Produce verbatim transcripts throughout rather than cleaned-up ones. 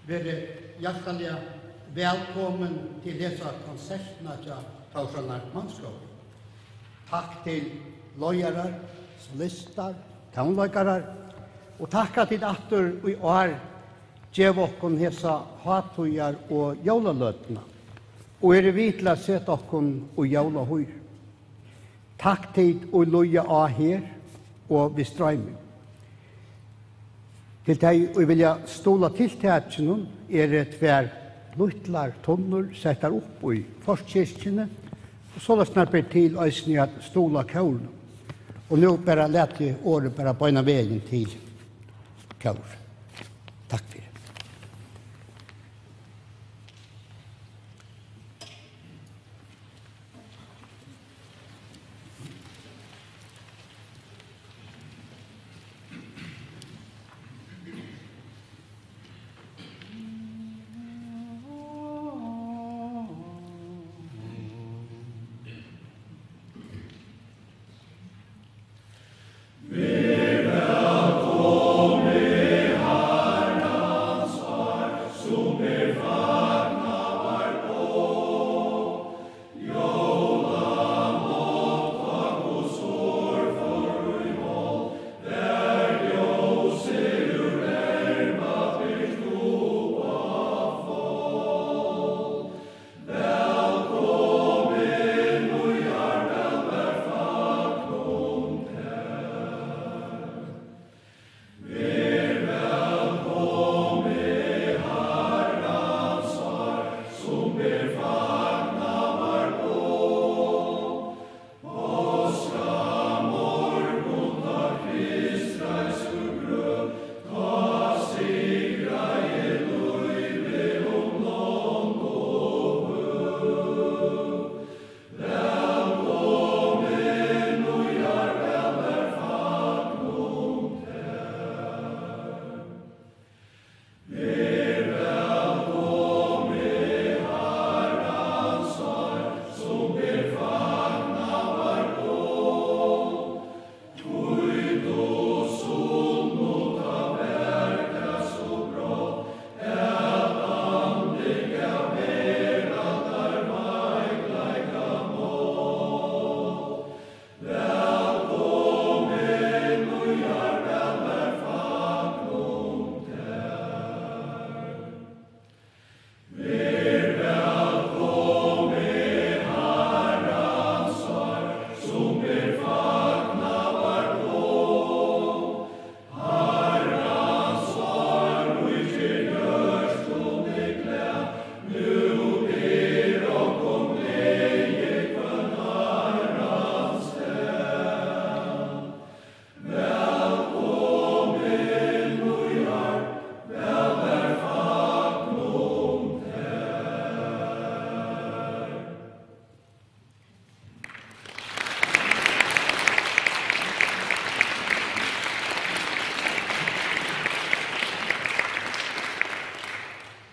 Verið hjartaliga vælkomin til hesa konsertina hjá Tórshavnar Mannskúla. Takk til leiðarar, solistar, tónleikarar, og takk at tit aftur í ár geva okkum hesa hátíðar- og jólaløtuna og eru við til at seta okkum í jólahýr. Takk tit, ið lýða á her og við streymi. Til tey, ið vilja stuðla tiltakinum, eru tvær lítlar tunnur settar upp í forkirkjuni, og soleiðis ber til eisini at stuðla kórinum. Og nú bara lati eg orðið bara beinan vegin til kór. Takk fyri.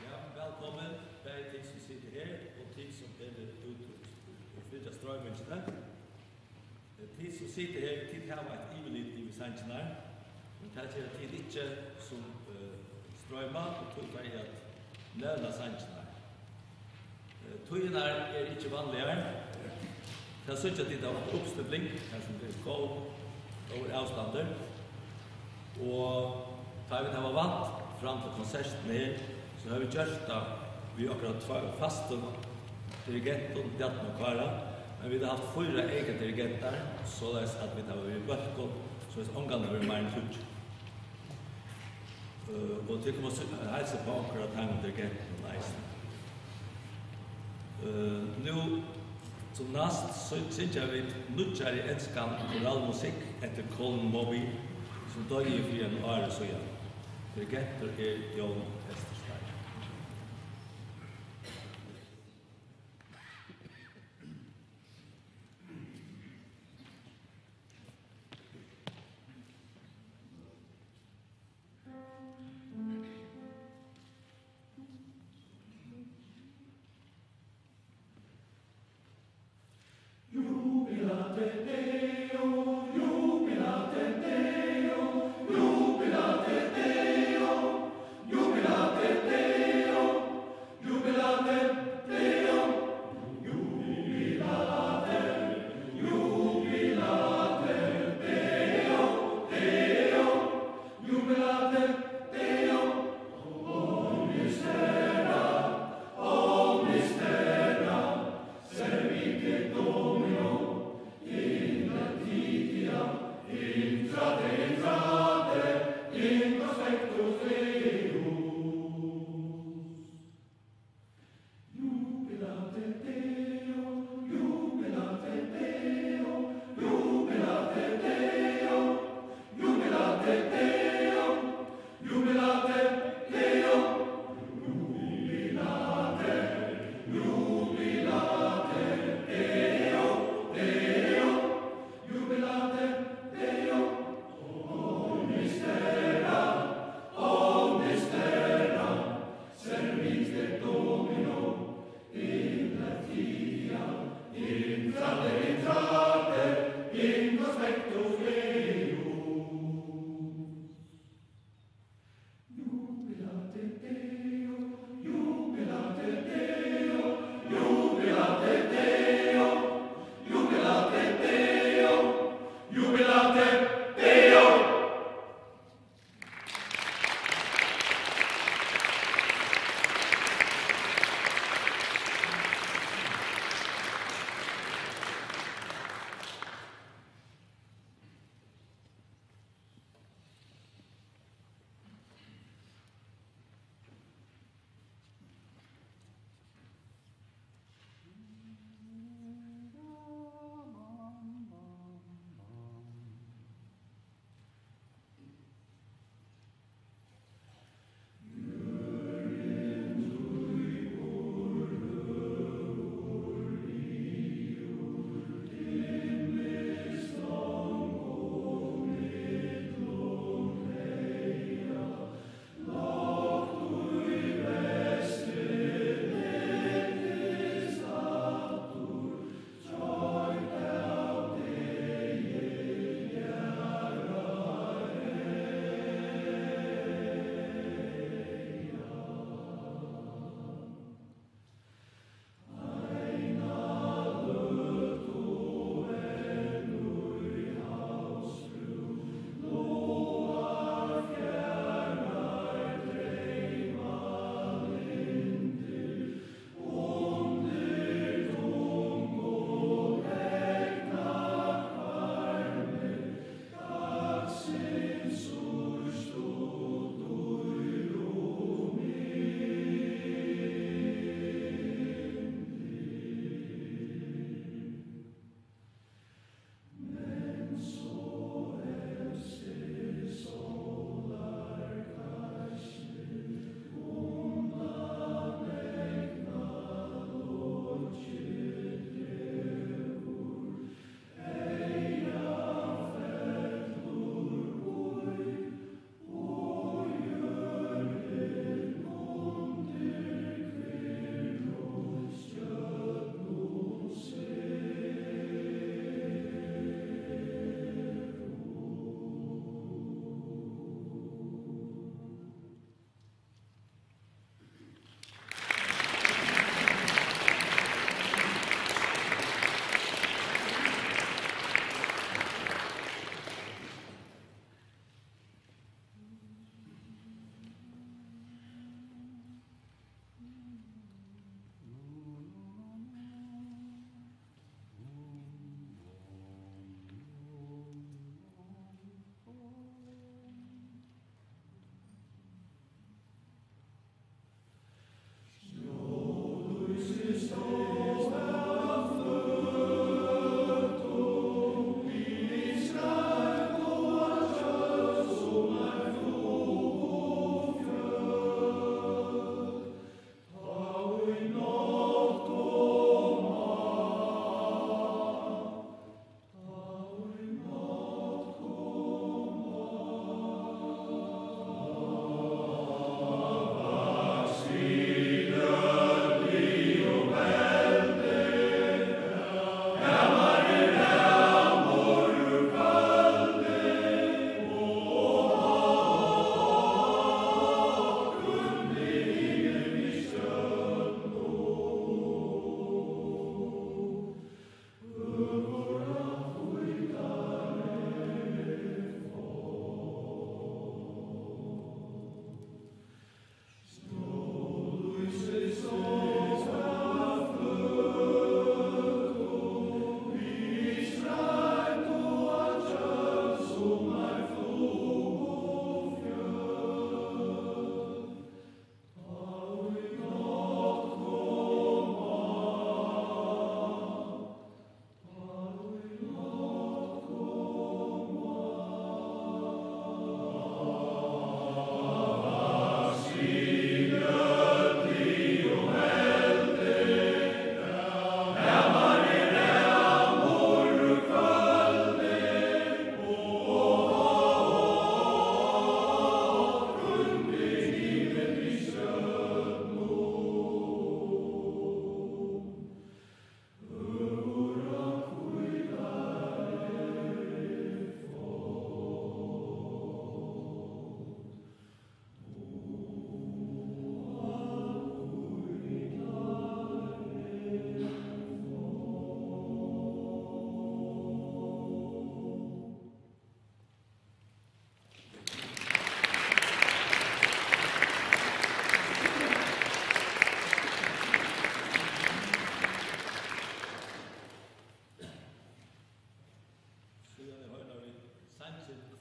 Ja, vælkomin, bæði tit sum sita her og tit sum eru úti og fylgja stroymingini. Eh, tit sum sita her, tit hava eitt yvirlit yvir sangirnar, men tað gera tit ikki sum, eh, stroyma, og tí fari eg at nevna sangirnar. Eh, tíðirnar eru ikki vanligar. Tað síggja tit av uppstilling, har sum er góð, góður avstandur. Og tá vit hava vant fram til konsertina her, so hava vit gjørt tað við okkara tveir fastum dirigentum, Bjarna og Kára, men vit hava havt fýra eyka dirigentar, soleiðis at vit hava verið bólkað, soleiðis ongantíð verið meira enn tríggir. Eh, og tit koma at heilsa upp á onkrar av teimum dirigentunum eisini. Eh, nú sum næst sy-, syngja vit nýggjari enskan koralmusikk eftir Colin Moby, sum doyði fyri einum ári síðan. Dirigentur er Jón Eysturstein.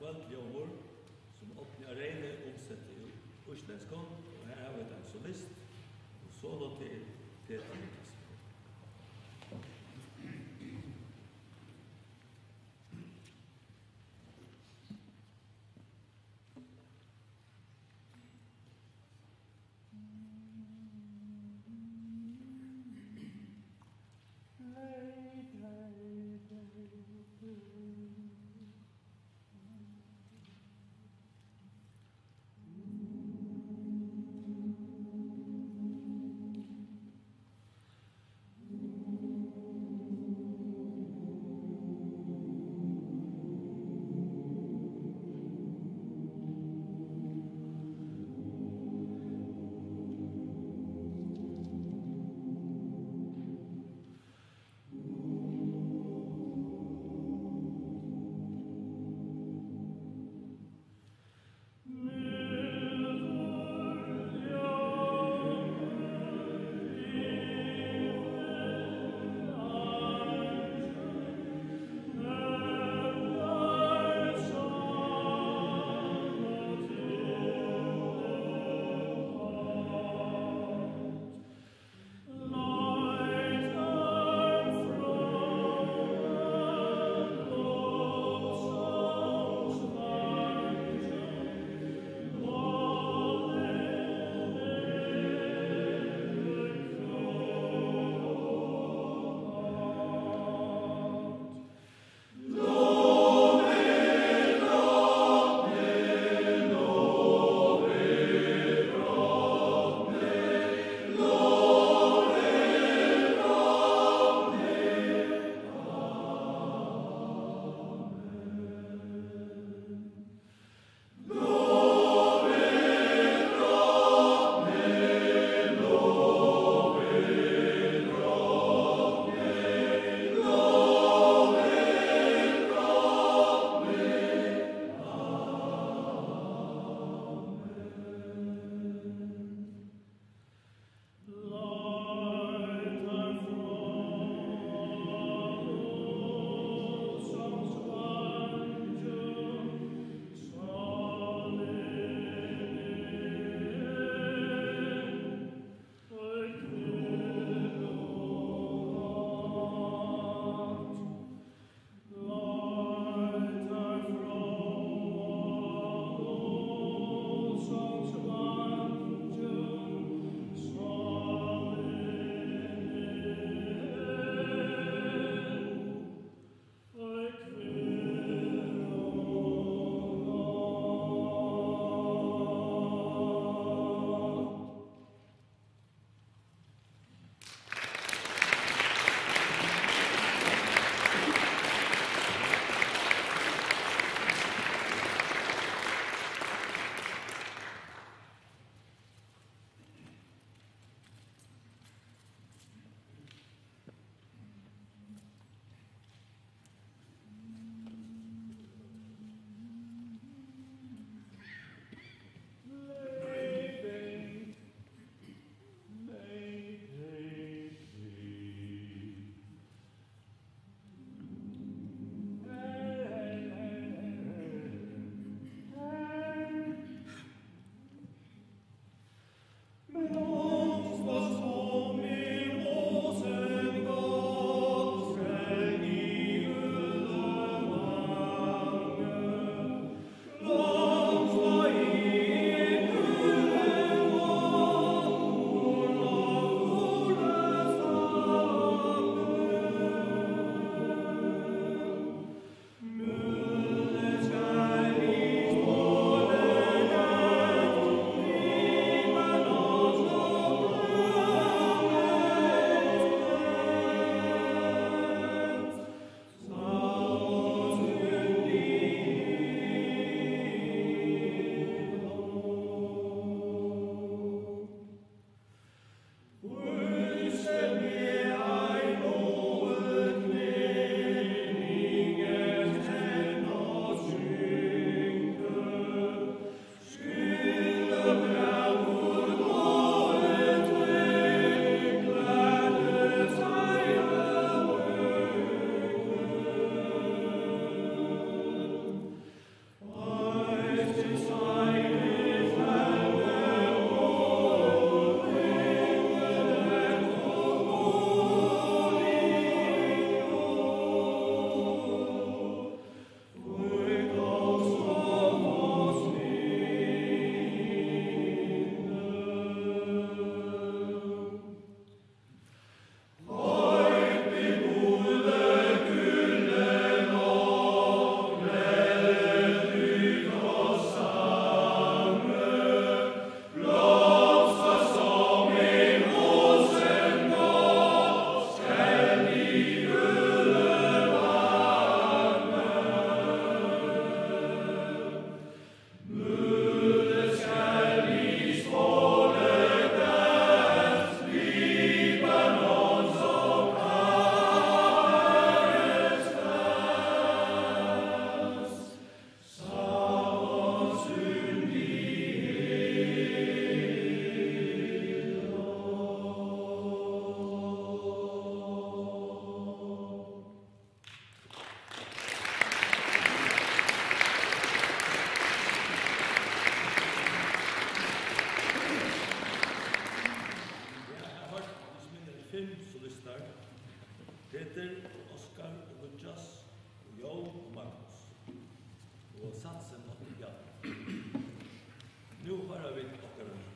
Kvøldljómur, sum Árni á Reyni umsetti úr íslendskum, og har hava vit ein solist og solo til Petur Niklasson.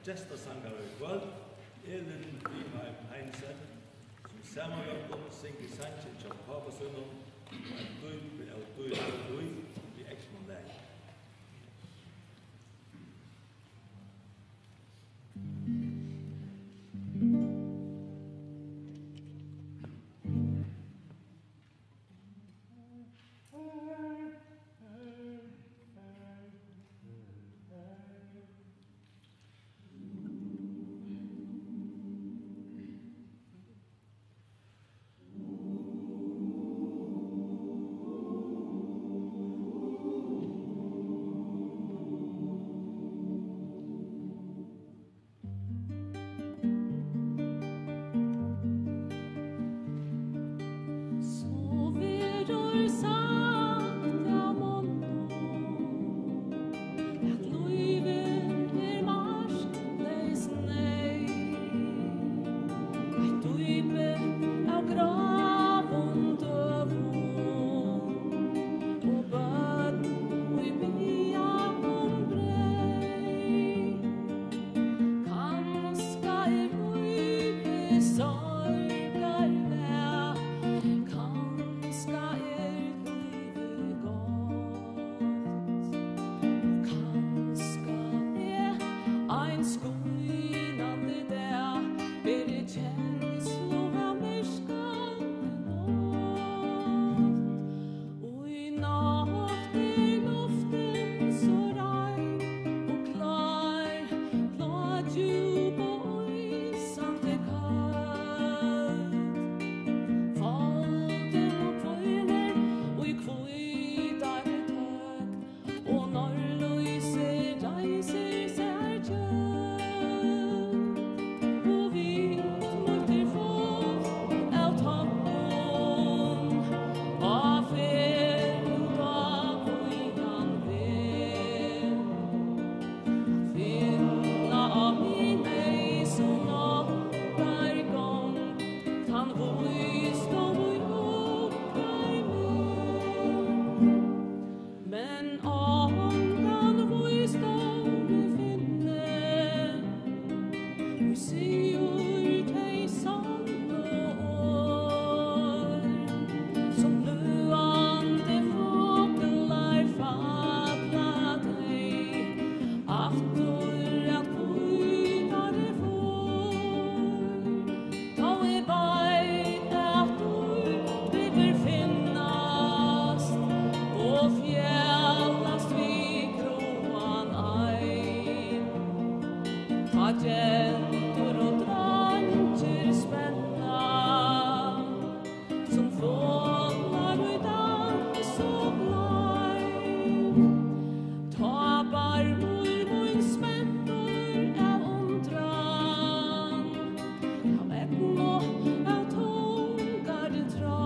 Gestasangarar í kvøld, Elin Rimheim Heinesen, sum saman við okkum syngur sangin hjá pápa sínum, Ein dýpur av dýr, av dýr, í enskum lagi. So verður sagt av monnum, at lívið er markleys neyð, eitt dýpi av gráum døgum, og børn í miðjum breyð. Kanska er lívið sorgarlag, kanska er lívið gott, og kanska er ein skínandi dag, verið kenslu av myrkari nátt. Í nátt er luftin so rein og klár, blá, djúp og ísandi køld. Kvøldið hvílir í hvítari tøgn, og norðlýsið reisir sær gjøgn. Og vit møttir fólk av tonnum á ferð út á víðan veg. Finna á miðneyðis og náttar gongd tann vísdóm, ið uggar meg. Men ongan vísdóm eg finni, ið sigur tey sannu orð, sum løðandi fuglar falla tey aftur at hvítari fugl. Tá eg veit, at dýpið finnast og fjalast við gráan eir, tá gentur og dreingir spenna, sum fuglar í dans og leik. Tá barmur mín spentur av undran, av egnu, av tungari trá,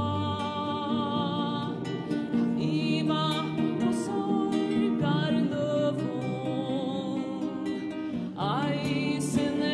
av iva og sorgarløgum, eisini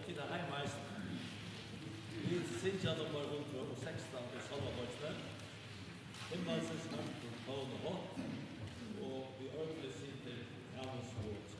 Vit eru heima eisini. Vit syngja nummar hundrað og sekstan í Sálmabókini. Himmalsins Herr, tóna hátt, og við orgli situr Hanus Joensen.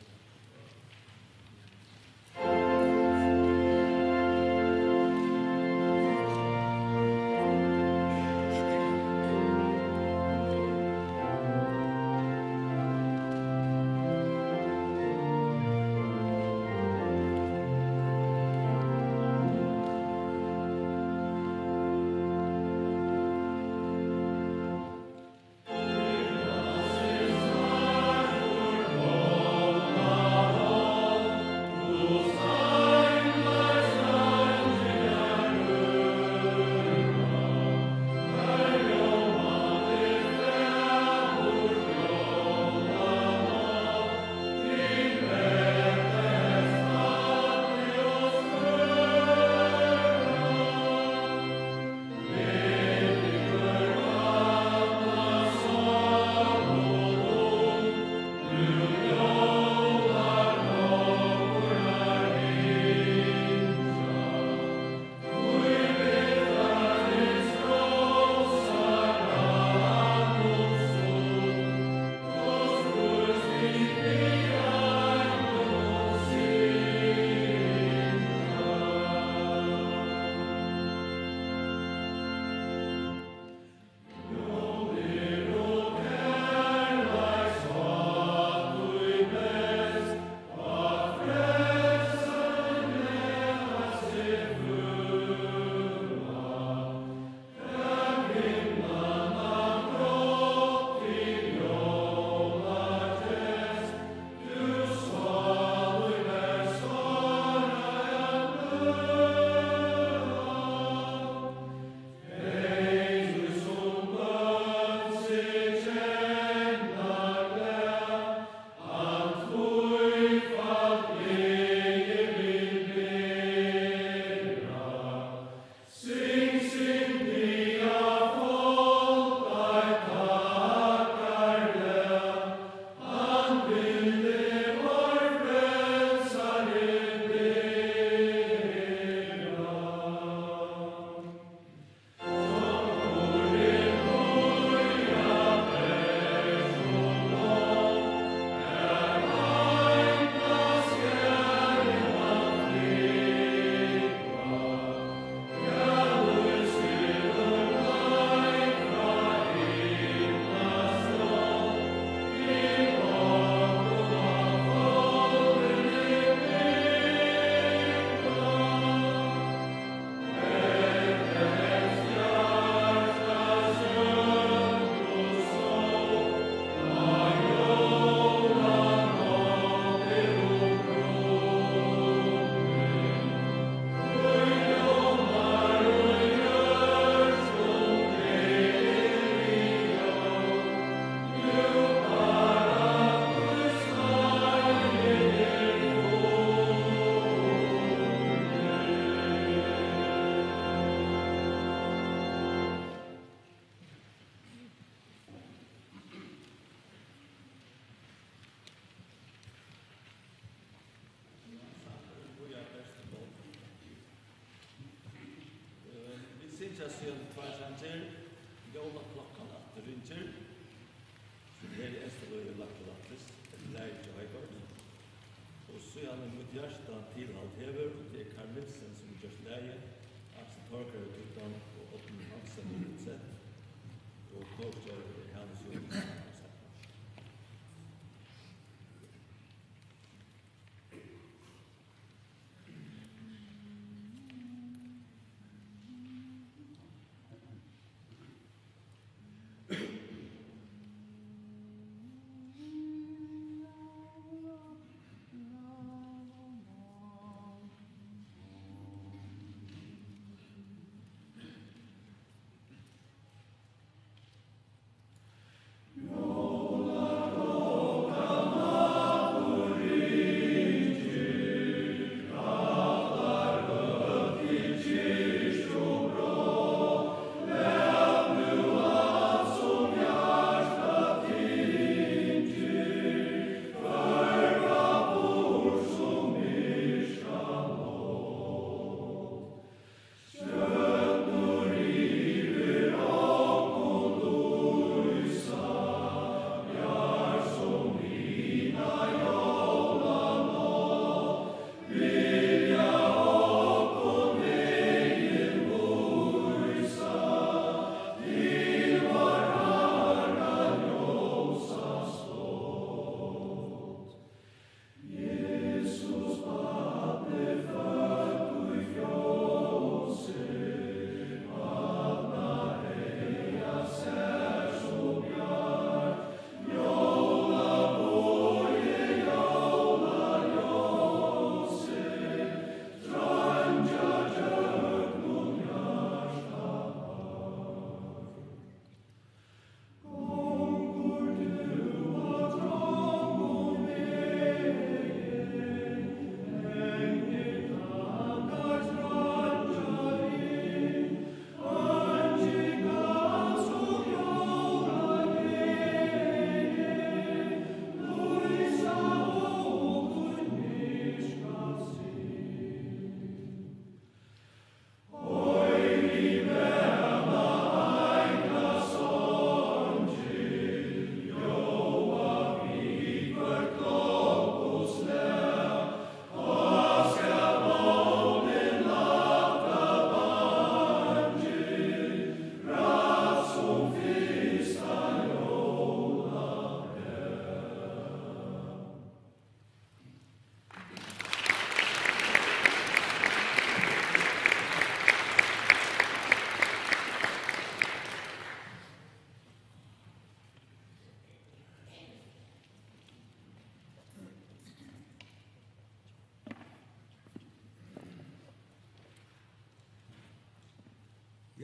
Vit syngja síðan tveir sangir, Jólaklokkan aftur ringir, sum her í Eysturoy er lagt til rættis eftir lagi hjá Højgaard, og síðani Mítt hjarta tilhald hevur, og tað er Carl Nielsen, sum hevur gjørt lagið, Aksel Torkar hevur týtt tað, og Árni Hansen hevur útsett, og kórstjóri er Hanus Joensen.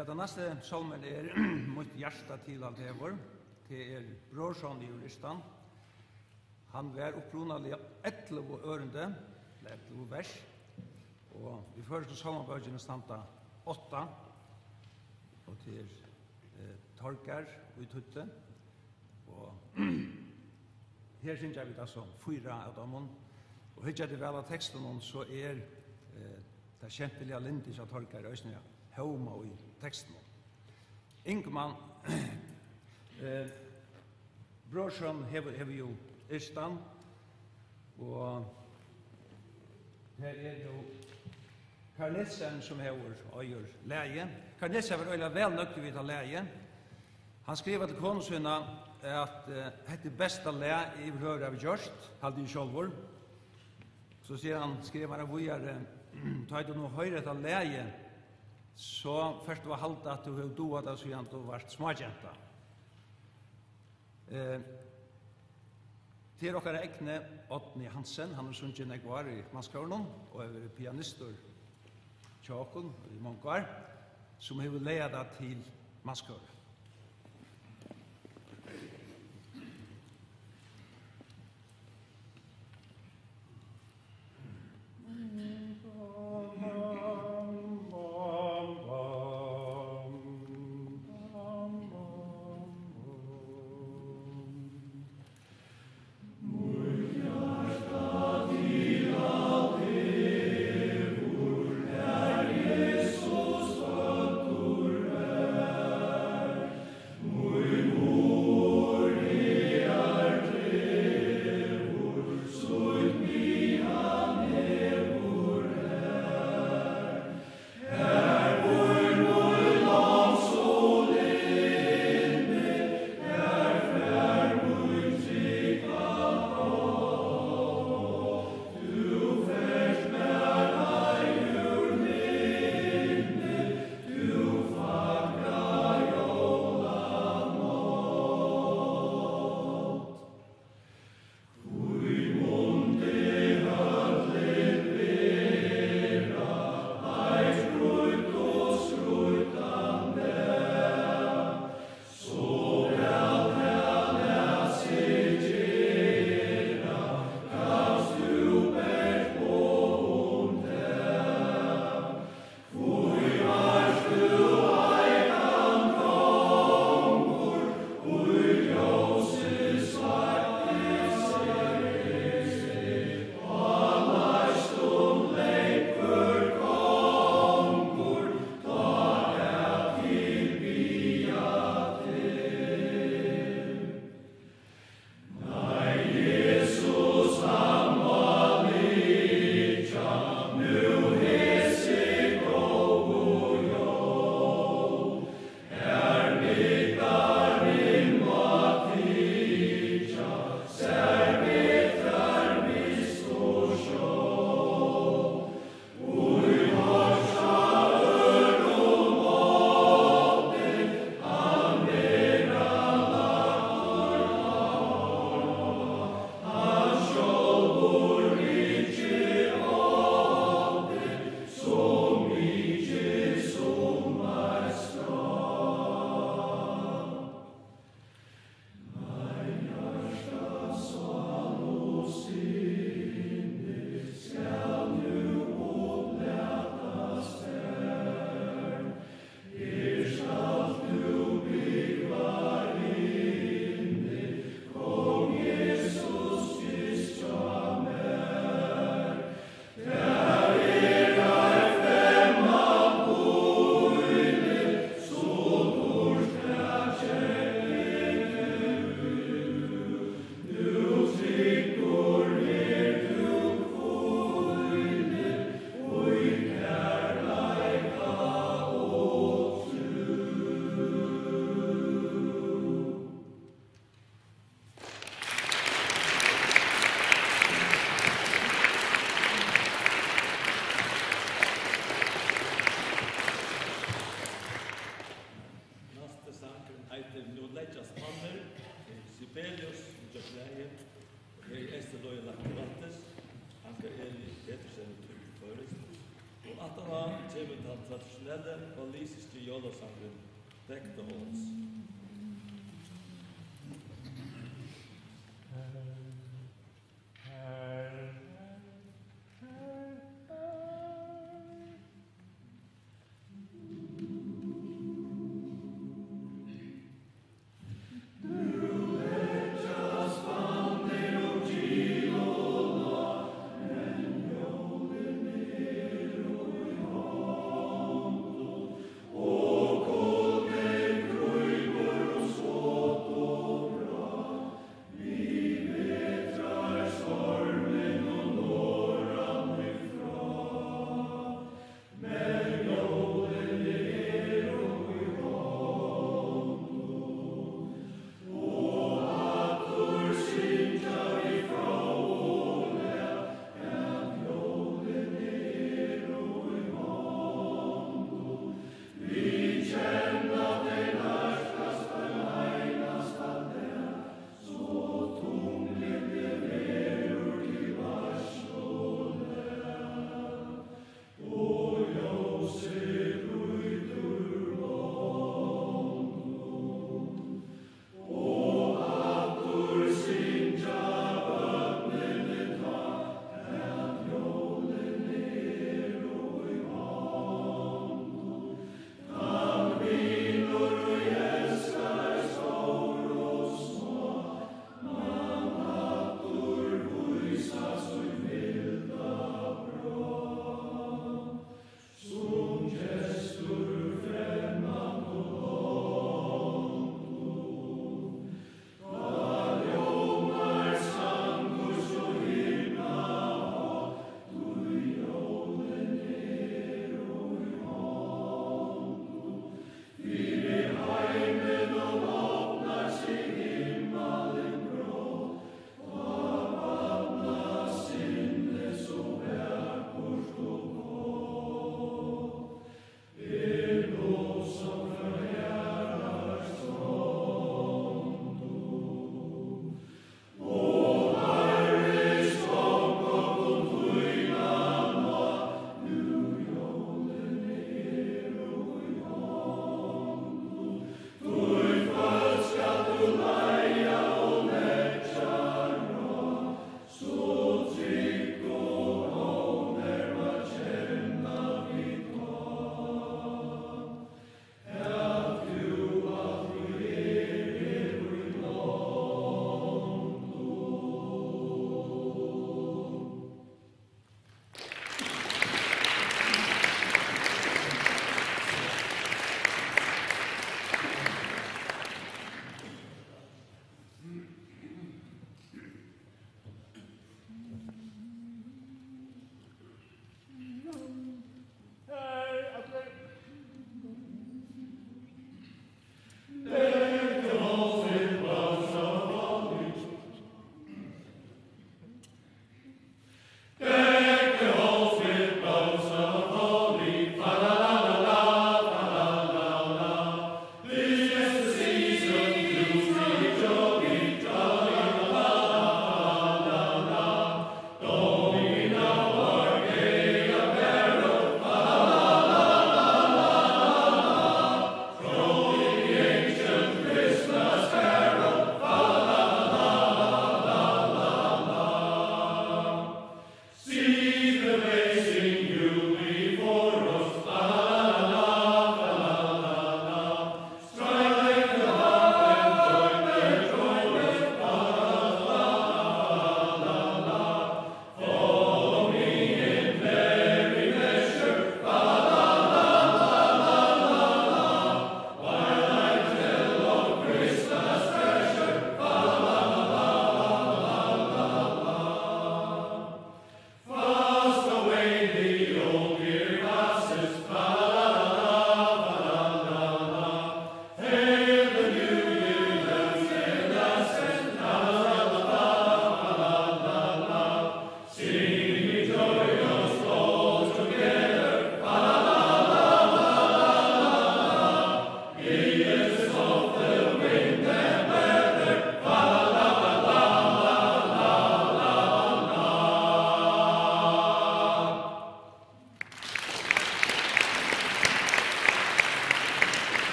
Ja, tann næsti sálmurin er Mítt hjarta tilhald hevur. Tað er Brorson yvir Ystan. Hann var upprunaliga ellivu ørindi, ella ellivu vers, og í føroysku sálmabókini standa átta, og tað er, eh, Torgar, ið týddi. Og her syngja vit altso fýra av teimum. Og hyggja tit væl at tekstunum, so er, eh, tað skemtiliga lyndi hjá Torgari eisini hómað í tekstunum. Ingman, eh, Brorson hevur, hevur jú Ystan, og her er jú Carl Nielsen, sum hevur, eigur lagið. Carl Nielsen var øgiliga væl nøgdur við tað lagið. Hann skrivar til konu sína, at, eh, hetta er besta lag, eg yvirhøvur havi gjørt, haldi eg sjálvur. So sigur hann, skrivar hann víðari, tá ið tú nú hoyrir hetta lagið, so fert tú at halda, at tú hevur dugað tað, síðan tú vart smágenta. Eh, tað er okkara egni Árni Hansen, hann hevur sungið nógv ár í mannskórinum og hevur verið pianistur hjá okkum í mong ár, sum hevur lagað tað til mannskórin. Næsti sangurin eitur Nú leggjast mannir, er Sibelius, sum gjørt lagið, og her er Ester Loyalagt til rættis, Anker Eli Petersen, føroyskt. Og aftaná kemur tann tradisjonelli walisiski jólasangurin Deck the Halls.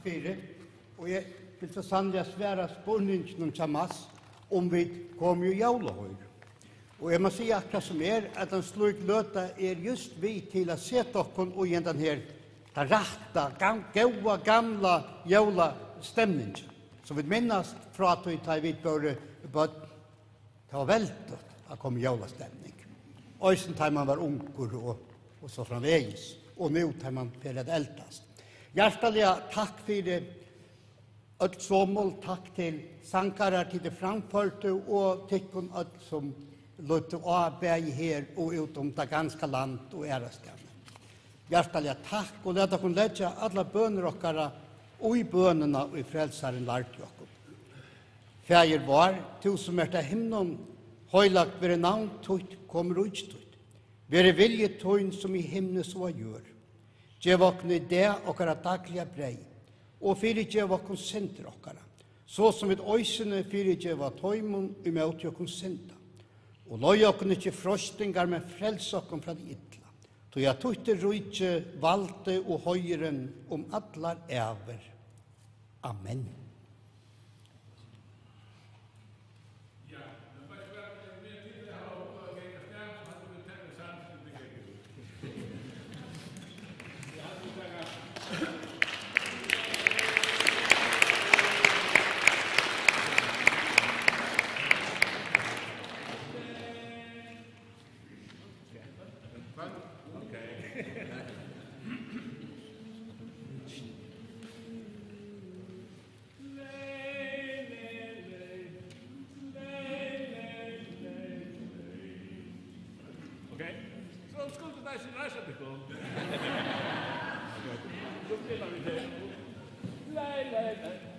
Fyri, og eg vil so sanniliga svara spurninginum hjá Mads, um vit komu í jólahýr. Og eg má siga akkurát sum er, at ein slík løta er júst við til at seta okkum í hendan her, ta rætta, gam-, góða, gamla jólastemning, sum vit minnast frá tí, tá ið vit vóru børn. Tað var veldigt at koma í jólastemning. Eisini tá man var ungur og, og so framvegis. Og nú tá man fer at eldast. Hjartaliga takk fyri øll somul, takk til sangarar, tit framførdu, og tykkum øll sum løgdu á, bæði her og út um tað ganska land og aðrastaðni. Hjartaliga takk, og lat okkum leggja allar bønir okkara í bønina, ið Frelsarin lærdi okkum. Faðir vár, tú sum ert á himlum, heilagt verði navn títt, kom ríki títt. Verði vilji tín sum í himli, so á jørð. Gev okkum í dag okkara dagliga breyð, og fyrigev okkum syndir okkara, so sum vit eisini fyrigeva teimum, ið móti okkum synda. Og leið okkum ikki í freistingar, men frels okkum frá tí illa. Tí at títt er ríki, valdið og heiðurin um allar ævir. Amen. Okay. So skuldu tit eisini reisa tykkum. So spæla vit her. Lei, lei, lei.